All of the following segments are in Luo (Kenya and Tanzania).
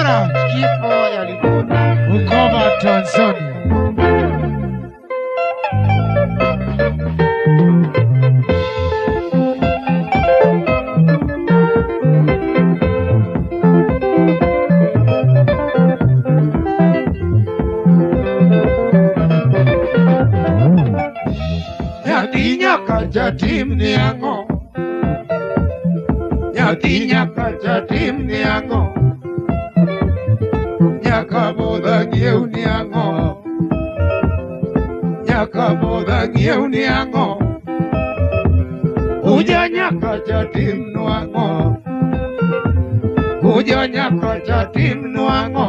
Mara Kifo ya Likoni. Bukoba, Tanzania. Nyathi nyaka jatim ni ang'o? Nyathi nyaka jatim ni ang'o? Nyaka bodha ng'iew ni ang'o? Nyaka bodha ng'iew ni ang'o? Uja nyaka jatim nwang'o? Uja nyaka jatim nwang'o?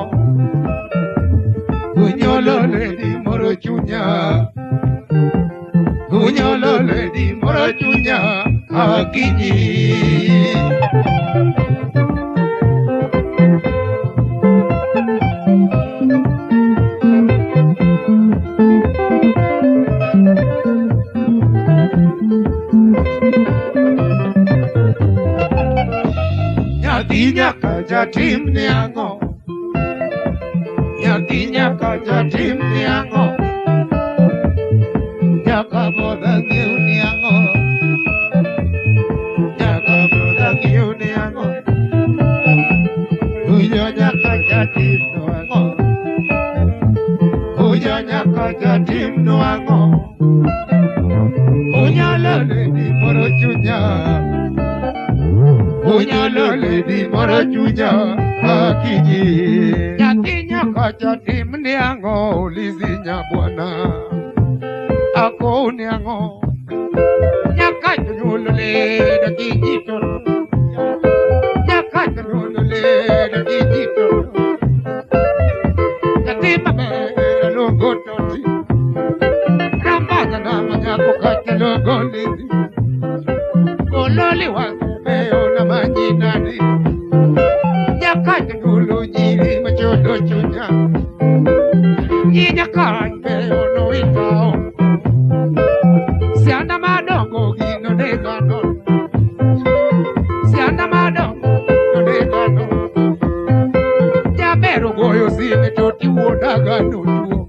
Unyolo ledi moro chunya. Unyolo ledi moro chunya akinyi. Nyathi nyaka jatim ni ang'o? Nyathi nyaka jatim ni ang'o? Nyaka bodha ng'iew ni ang'o? Nyaka bodha ng'iew ni ang'o? Uyo nyaka jatim nwang'o? Uyo nyaka jatim nwang'o? Unyalo ledi moro chunya. Unyalo ledi moro chunya akinyi. Nyathi nyaka jatim ni ang'o? Lizinya bwana. Ako ni ang'o? Nyaka jonyuol leda kinyi to. Nyaka jonyuol leda kinyi to. Nyathi maber luongo toti. Ramanya nama nyako kata luongo lizi. Gololi wang'e beyo na manyi nadi. Nyaka jonyuol nyiri machodo chunya. Nyi nyaka beyo no itao. Sianda madongo gino negano. Sianda madongo no negano. Jabero goyo sime to tiwuodaga no tuo.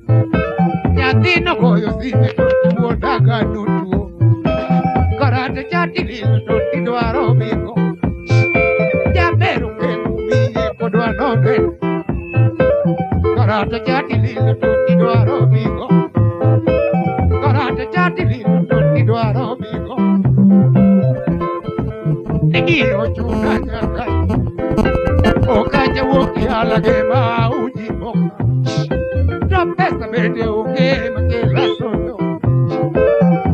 Nyathino goyo sime to tiwuodaga no tuo. Karate chati lilo to tidwaro biko. Jabero kendo miye kodwa noneno. Karate chati lilo to tidwaro biko. Karate chati lilo to tidwaro biko. Nigiro chuna nyaka. Okacha wuok yala gema uji moka. To pesa bende onge makela sondo.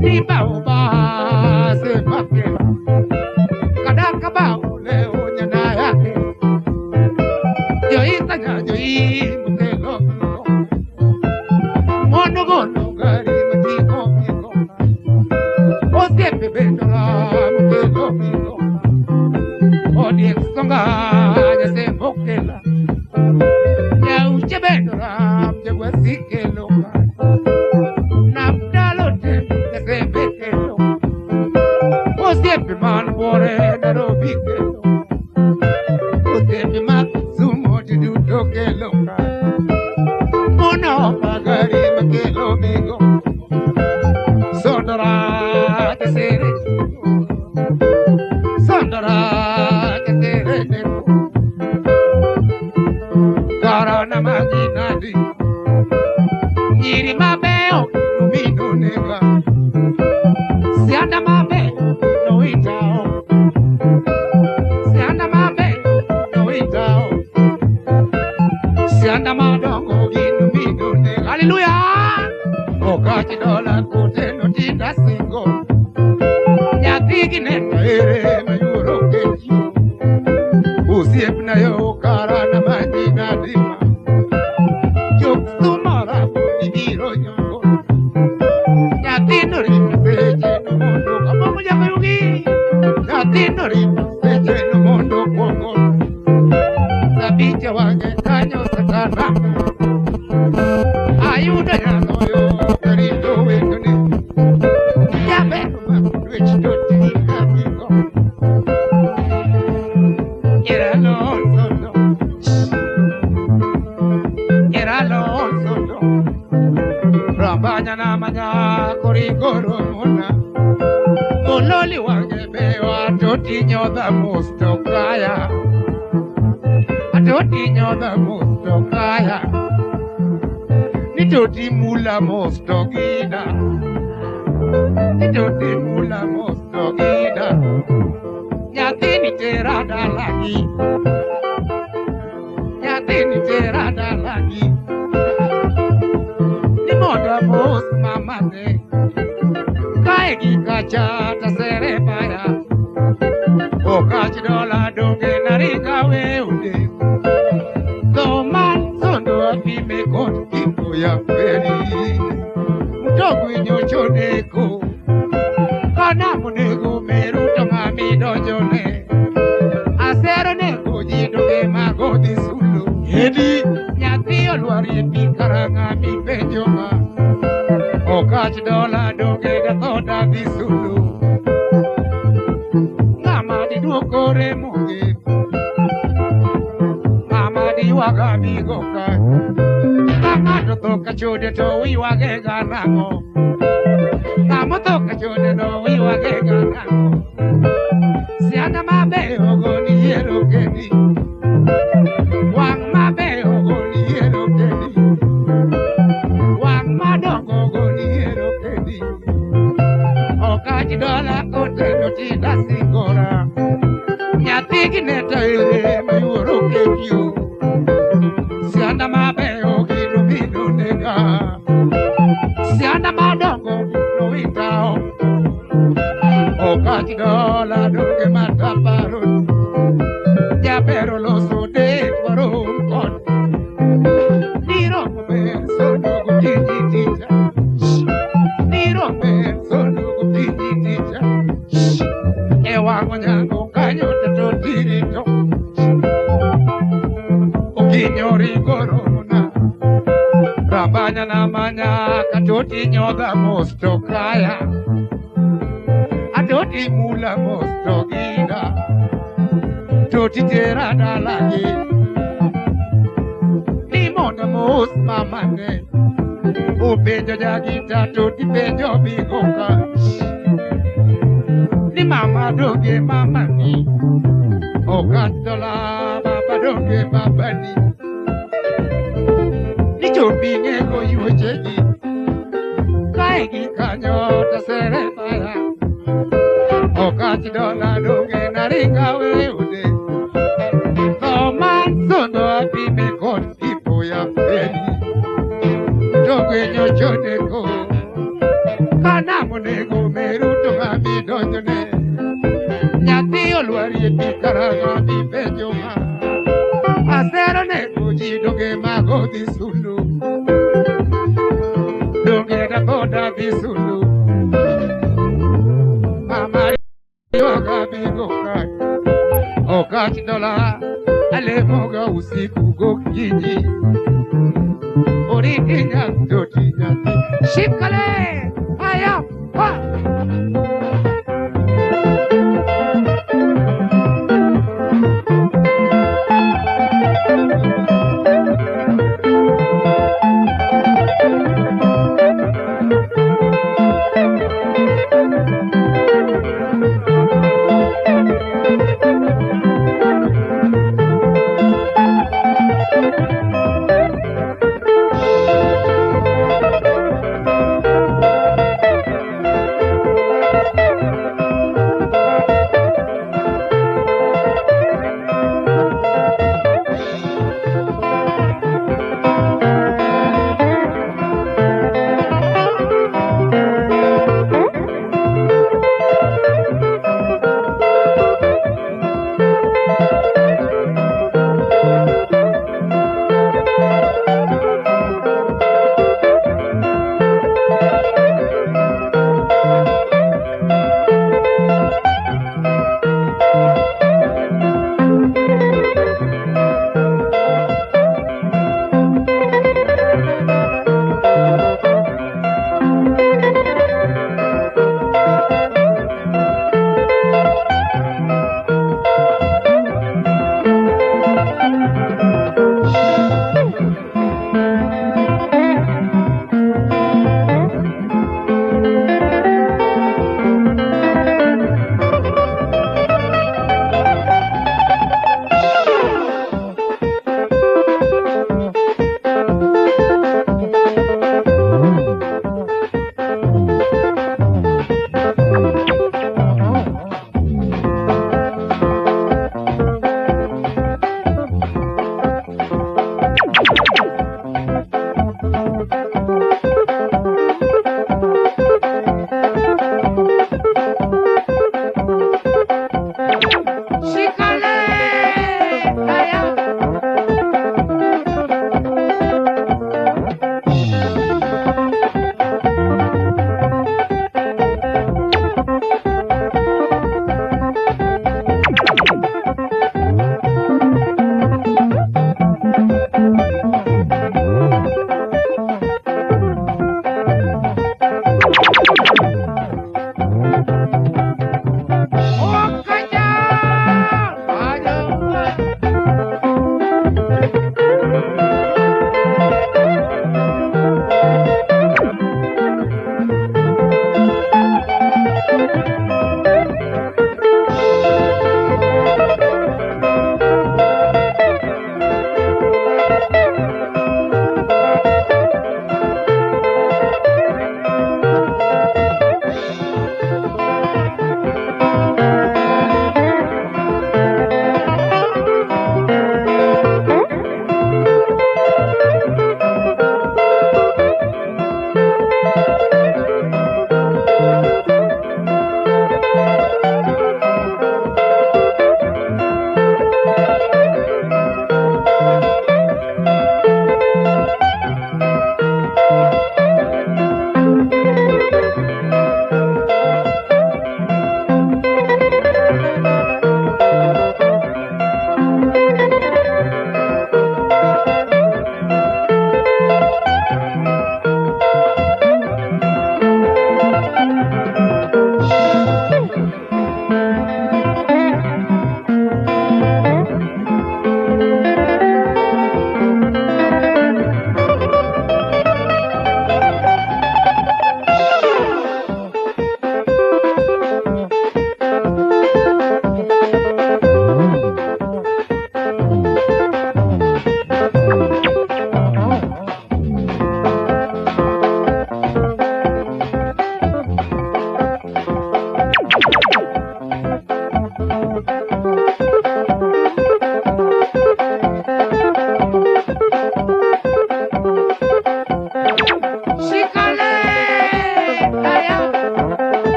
Ni bao base makela. Kadaka bao leo nyana yake. Joita nya joi mutelo biko. Mono gono gari matiko biko. Osiepe bendo la mutelo biko. Odiek songa nyase mokela. Nyauche bendo la mjagwasikelo. Namdalo te nyase bekelo. Osiepe man bore Nairobi kelo. Osiepe ma Kisumu duto kelo ka. Mono magari makelo bigo. Sondora tesere. Sondora tesere neko. Korona maginadi. Nyiri mabeyo numino nega. Sianda mabeyo no itao. Sianda mabeyo no itao. Sianda madongo ginu mino nega. Hallelujah. Okachi dola kote no tinda singo. Nyathi gineno ere mayuoro kechi. Osiepna yo kara na manyi nadima. Jok sumora ibiro nyongo. Nyathino rito seche no mondo kamomo nyaka yugi. Nyathino rito seche no mondo kwongo. Sabiche wang'e kanyo satana. Ayudo nyaloyo karito wendone. Jaber ma twech to ting'a gigo. Iralo sondo. Atoti nyodha mos to kaya. Atoti nyodha mos to kaya. Ni toti mula mos to gida. Ni toti mula mos to gida. Nyathini tera dalagi. Nyathini tera dalagi. Ni mondo mos mamane. Kae gi kacha tasere para. Okach dola donge naringa weunde. Thoman sondo apime kod tipo ya peri. Mtogwi nyocho neko. Kana monego meru to ng'ami donjone. Asero nego ji donge mago dhi sulu. Edi Nyathi olwarie pi kara ng'ami penjo ma. Okach dola donge datho dhi sulu. Ng'ama diduoko remoge. Mama diwaga bigo ka. Ka ng'ato tho ka chode to iywage ga nang'o? Ng'ama otho ka chode to iywage ga nang'o? Sianda mabeyo go ni yiero kendi. Wang' mabeyo go ni yiero kendi. Wang' madongo go ni yiero kendi. Okach dola koteno tinda singora. Nyathi gi ne to ere mayuoro kekio. Sianda mabeyo gino bino nega. Sianda madongo no itao. Okach dola donge mataparo. Japero loso de warom kod. Niromo ber sondo gokinyi ticha. Niromo ber sondo gokinyi ticha. E wang' onyango kanyo to tirito. Okinyi oringo romona. Rabanya na manya katoti nyodha mos to kaya. Atoti mula mos to gida. Toti tera dalagi. Ni mondo mos mamane. Openjo jagita toti penjo bigo ka. Ni mama donge mama ni. Okatola baba donge baba ni. Ni chopi ng'ego yuochegi. Kae gi kanyo to sere mara. Okach dola donge naringa weunde. Tho man sondo apime kod tipo ya peni. Donge nyocho nego. Kana monego meru to ng'ami donjone. Nyathi olwarie pi kara ng'ami penjo ma. Asero nego ji donge mago dhi sulu. Donge datho dhi sulu. Mama ywaga bigo ka. Okach dola alemoga usiku gokinyi. Oriti nyathi toti nyathi. Shikale aya.